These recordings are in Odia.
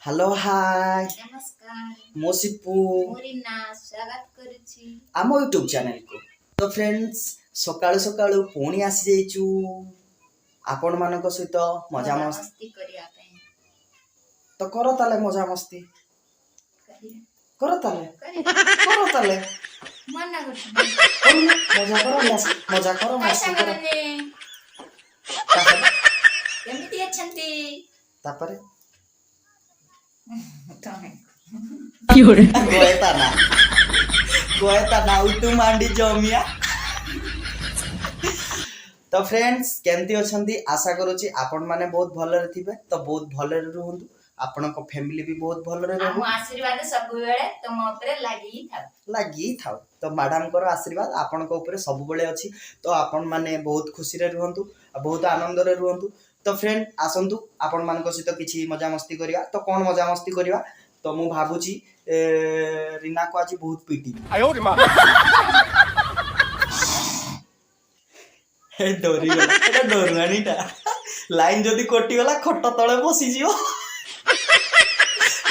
ହ୍ୟାଲୋ, ହାଏ। ନମସ୍କାର। ମୁଁ ସିପୁ। ମୁଁ ରୀନା, ସ୍ୱାଗତ କରୁଛି ଆମ ୟୁଟ୍ୟୁବ୍ ଚ୍ୟାନେଲକୁ। ତ ଫ୍ରେଣ୍ଡସ୍, ସକାଳୁ ସକାଳୁ ପୁଣି ଆସିଯାଇଛୁ ଆପଣମାନଙ୍କ ସହିତ ମଜାମସ୍ତି ମଜାମସ୍ତି କରିବା ପାଇଁ। ତ କର ତାହେଲେ ମଜାମସ୍ତି। କରିବା। କର ତାହେଲେ। କରିବା। କର ତାହେଲେ। ମନା କରୁଛି। କରୁନ, ମଜା କର, ମଜା କର। ହାଇ ମସ୍ତି କର। ସାଙ୍ଗମାନେ। ତାପରେ? କେମିତି ଅଛନ୍ତି? ତାପରେ? ତମେ। ଗଏତା ନା ଗଏତା ନା ଉତୁ ମାଣ୍ଡି ଜମିଆ। ତ ଫ୍ରେଣ୍ଡସ୍, କେମିତି ଅଛନ୍ତି? ଆଶା କରୁଛି ଆପଣମାନେ ବହୁତ ଭଲରେ ଥିବେ। ତ ବହୁତ ଭଲରେ ରୁହନ୍ତୁ, ଆପଣଙ୍କ ଫ୍ୟାମିଲି ବି ବହୁତ ଭଲରେ ଆମ ରହୁ। ଆଶୀର୍ବାଦ ସବୁବେଳେ ତମ ଉପରେ ଲାଗି ଥାଉ। ଲାଗି ଥାଉ। ତ ମ୍ୟାଡ଼ାମଙ୍କର ଆଶୀର୍ବାଦ ଆପଣଙ୍କ ଉପରେ ସବୁବେଳେ ଅଛି। ତ ଆପଣମାନେ ବହୁତ ଖୁସିରେ ରୁହନ୍ତୁ ଆଉ ବହୁତ ଆନନ୍ଦରେ ରୁହନ୍ତୁ। ତ ଫ୍ରେଣ୍ଡ, ଆସନ୍ତୁ ଆପଣମାନଙ୍କ ସହିତ କିଛି ମଜାମସ୍ତି କରିବା। ତ କ'ଣ ମଜାମସ୍ତି କରିବା? ତ ମୁଁ ଭାବୁଛି ରୀନାକୁ ଆଜି ବହୁତ ପିଟିବି। ହେ, ଡରିଗଲା। ଏଟା ଡରୁଆଣିଟା। ଲାଇନ ଯଦି କଟିଗଲା, ଖଟ ତଳେ ବସିଯିବ।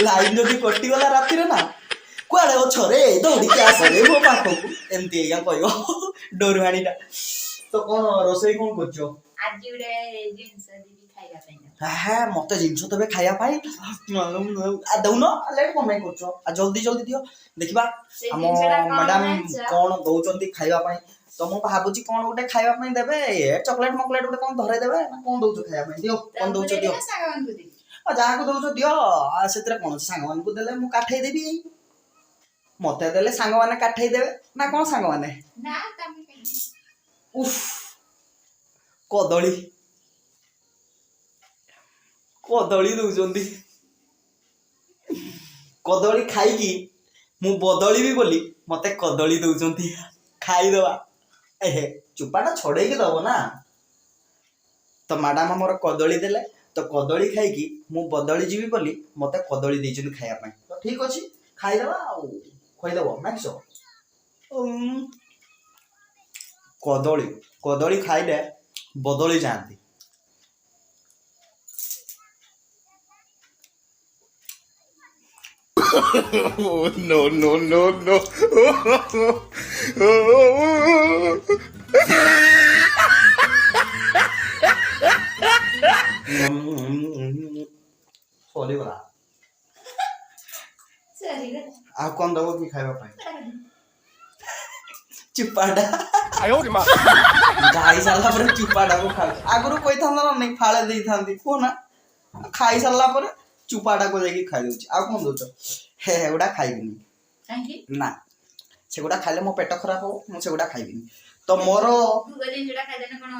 ଲାଇନ ଯଦି କଟିଗଲା ରାତିରେ ନା, କୁଆଡେ ଅଛ ରେ, ଦୌଡ଼ିକି ଆସ ରେ ମୋ ପାଖକୁ, ଏମିତି ଆଜ୍ଞା କହିବ ଡରୁଆଣିଟା। ତ କ'ଣ ରୋଷେଇ କ'ଣ କରୁଛ? ଆଜି ଗୋଟେ ଜିନିଷ ଦେବି ଖାଇବା ପାଇଁ। ହେ, ମତେ ଜିନିଷ ଦେବେ ଖାଇବା ପାଇଁ? ଆ ଦଉନ, ଲେଟ୍ କଣ ପାଇଁ କରୁଛ? ଆ ଜଲ୍ଦି ଜଲ୍ଦି ଦିଅ, ଦେଖିବା। ସେ ଆମ ଜିନିଷଟା କଣ ମ୍ୟାଡାମ ଜାଣିଛ? କ'ଣ ଦଉଛନ୍ତି ଖାଇବା ପାଇଁ? ତ ମୁଁ ଭାବୁଛି କ'ଣ ଗୋଟେ ଖାଇବା ପାଇଁ ଦେବେ, ଏ ଚକୋଲେଟ ମକଲେଟ ଗୋଟେ କ'ଣ ଧରେଇ ଦେବେ ନା କ'ଣ ଦଉଛ ଖାଇବା ପାଇଁ? ଦିଅ, କ'ଣ ତମକୁ ଦଉଛ? ଦେବି ଦିଅ। ନା ସାଙ୍ଗମାନଙ୍କୁ ଦେବି? ଆଉ ଯାହାକୁ ଦଉଛ ଦିଅ, ଆଉ ସେଥିରେ କ'ଣ ଅଛି? ସାଙ୍ଗମାନଙ୍କୁ ଦେଲେ ମୁଁ କାଠେଇ ଦେବି, ମତେ ଦେଲେ ସାଙ୍ଗମାନେ କାଠେଇ ଦେବେ ନା କ'ଣ ସାଙ୍ଗମାନେ? ନା, ତମେ କାହିଁକି? ଉଫ୍, କଦଳୀ, କଦଳୀ ଦଉଛନ୍ତି। କଦଳୀ ଖାଇକି ମୁଁ ବଦଳିବି ବୋଲି ମତେ କଦଳୀ ଦଉଛନ୍ତି। ଖାଇଦବା। ଏହେ, ଚୋପାଟା ଛଡେଇକି ଦବ ନା। ତ ମ୍ୟାଡାମ ଆମର କଦଳୀ ଦେଲେ। ତ କଦଳୀ ଖାଇକି ମୁଁ ବଦଳି ଯିବି ବୋଲି ମତେ କଦଳୀ ଦେଇଛନ୍ତି ଖାଇବା ପାଇଁ। ତ ଠିକ ଅଛି, ଖାଇଦବା ଆଉ ଖୋଇଦବ ମ୍ୟାକ୍ସ। କଦଳୀ, କଦଳୀ ଖାଇଲେ ବଦଳି ଯାଆନ୍ତି। Oh, no, no, no, no. ସରିଗଲା। ସରିଗଲା। ଆଉ କ'ଣ ଦବ କି ଖାଇବା ପାଇଁ? ଚୁପାଟା ଖାଇ ସାରିଲା ପରେ ଚୁପାଟାକୁ ଖାଉଛି। ଆଗରୁ କହିଥାନ୍ତ ନା ନାଇଁ, ଫାଳେ ଦେଇଥାନ୍ତି। କୁହ ନା, ଖାଇ ସାରିଲା ପରେ ଚୁପାଟାକୁ ଯାଇକି ଖାଇଦଉଛି। ଆଉ କ'ଣ ଦଉଛ? ହେ, ହେଗୁଡ଼ା ଖାଇବିନି। କାହିଁକି? ନା, ସେଗୁଡ଼ା ଖାଇଲେ ମୋ ପେଟ ଖରାପ ହବ, ମୁଁ ସେଗୁଡ଼ା ଖାଇବିନି। ତ ମୋର ଭୋଗ ଜିନିଷଟା ଖାଇଦେଲେ କ'ଣ?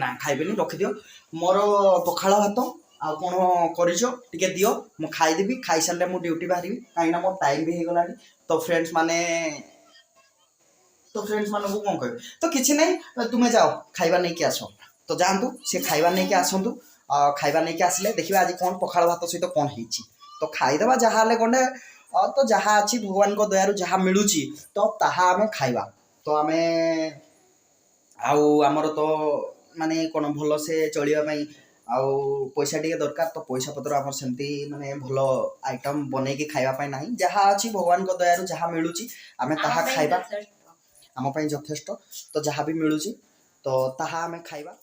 ନା, ଖାଇବିନି, ରଖିଦିଅ। ମୋର ପଖାଳ ଭାତ ଆଉ କ'ଣ କରିଛ ଟିକେ ଦିଅ, ମୁଁ ଖାଇଦେବି। ଖାଇସାରିଲେ ମୁଁ ଡ୍ୟୁଟି ବାହାରିବି, କାହିଁକିନା ମୋ ଟାଇମ୍ ବି ହେଇଗଲାଣି। ତ ଫ୍ରେଣ୍ଡସ୍ ମାନେ, ତ ଫ୍ରେଣ୍ଡସ୍ ମାନଙ୍କୁ କ'ଣ କହିବି? ତ କିଛି ନାହିଁ, ତୁମେ ଯାଅ, ଖାଇବା ନେଇକି ଆସ। ତ ଯାଆନ୍ତୁ, ସେ ଖାଇବା ନେଇକି ଆସନ୍ତୁ। ଆଉ ଖାଇବା ନେଇକି ଆସିଲେ ଦେଖିବା ଆଜି କ'ଣ ପଖାଳ ଭାତ ସହିତ କ'ଣ ହେଇଛି। ତ ଖାଇଦେବା ଯାହା ହେଲେ ଗଣ୍ଡେ। ତ ଯାହା ଅଛି, ଭଗବାନଙ୍କ ଦୟାରୁ ଯାହା ମିଳୁଛି, ତ ତାହା ଆମେ ଖାଇବା। ତ ଆମେ ଆଉ ଆମର ତ ମାନେ କ'ଣ ଭଲସେ ଚଳିବା ପାଇଁ ଆଉ ପଇସା ଟିକେ ଦରକାର। ତ ପଇସା ପତ୍ର ଆମର ସେମିତି ମାନେ ଭଲ ଆଇଟମ୍ ବନେଇକି ଖାଇବା ପାଇଁ ନାହିଁ। ଯାହା ଅଛି, ଭଗବାନଙ୍କ ଦୟାରୁ ଯାହା ମିଳୁଛି, ଆମେ ତାହା ଆମ ପାଇଁ ଖାଇବା। ଯଥେଷ୍ଟ। ଆମ ପାଇଁ ଯଥେଷ୍ଟ। ତ ଯାହା ବି ମିଳୁଛି, ତ ତାହା ଆମେ ଖାଇବା।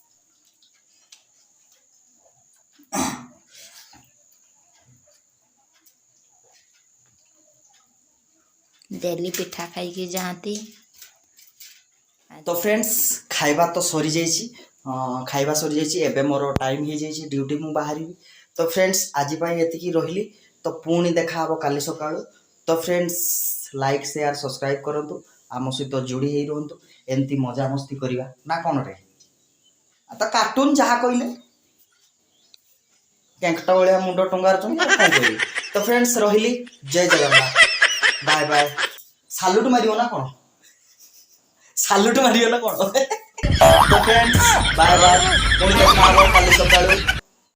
ଡେଲି ପିଠା ଖାଇକି ଯାଆନ୍ତି। ତ ଫ୍ରେଣ୍ଡସ୍, ଖାଇବା ତ ସରିଯାଇଛି। ଖାଇବା ସରିଯାଇଛି, ଏବେ ମୋର ଟାଇମ୍ ହେଇଯାଇଛି, ଡ୍ୟୁଟି ମୁଁ ବାହାରିବି। ତ ଫ୍ରେଣ୍ଡସ୍, ଆଜି ପାଇଁ ଏତିକି ରହିଲି। ତ ପୁଣି ଦେଖା ହେବ କାଲି ସକାଳୁ। ତ ଫ୍ରେଣ୍ଡସ୍, ଲାଇକ୍, ସେୟାର, ସବସ୍କ୍ରାଇବ୍ କରନ୍ତୁ, ଆମ ସହିତ ଯୋଡ଼ି ହେଇ ରୁହନ୍ତୁ। ଏମିତି ମଜାମସ୍ତି କରିବା ନା କ'ଣ ରେ? ତ କାର୍ଟୁନ୍ ଯାହା କହିଲେ କେଙ୍କଟା ଭଳିଆ ମୁଣ୍ଡ ଟଙ୍ଗାରୁଛନ୍ତି, ଆଉ କ'ଣ କହିବି? ତ ଫ୍ରେଣ୍ଡସ୍, ରହିଲି। ଜୟ ଜଗନ୍ନାଥ, ବାଏ ବାଏ। ସାଲୁଟ ମାରିବ ନା କ'ଣ? ସାଲୁଟ ମାରିବ ନା କ'ଣ? ତ ଫ୍ରେଣ୍ଡସ୍, ବାଏ ବାଏ। ପୁଣି ଦେଖା ହବ କାଲି ସକାଳୁ।